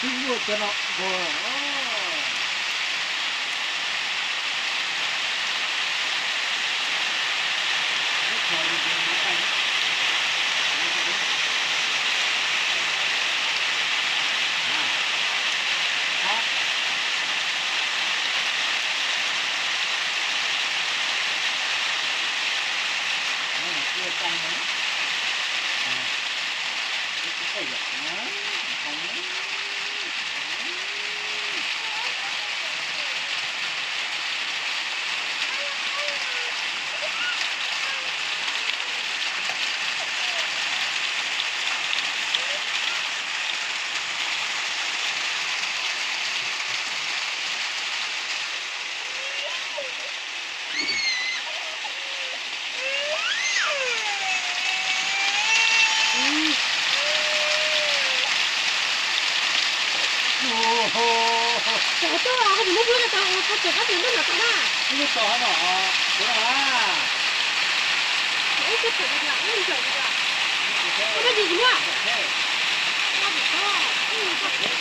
Ib muaj cov no npog. Cov tuaj, koj tsis muab pub rau tau, koj tseem koj tseem muab nram tod na. Ib lub tod no, kuv no a. Ib koj tseem tias ib zaug tias, koj koj tsis tsis muab. Koj tsis txhob, ib koj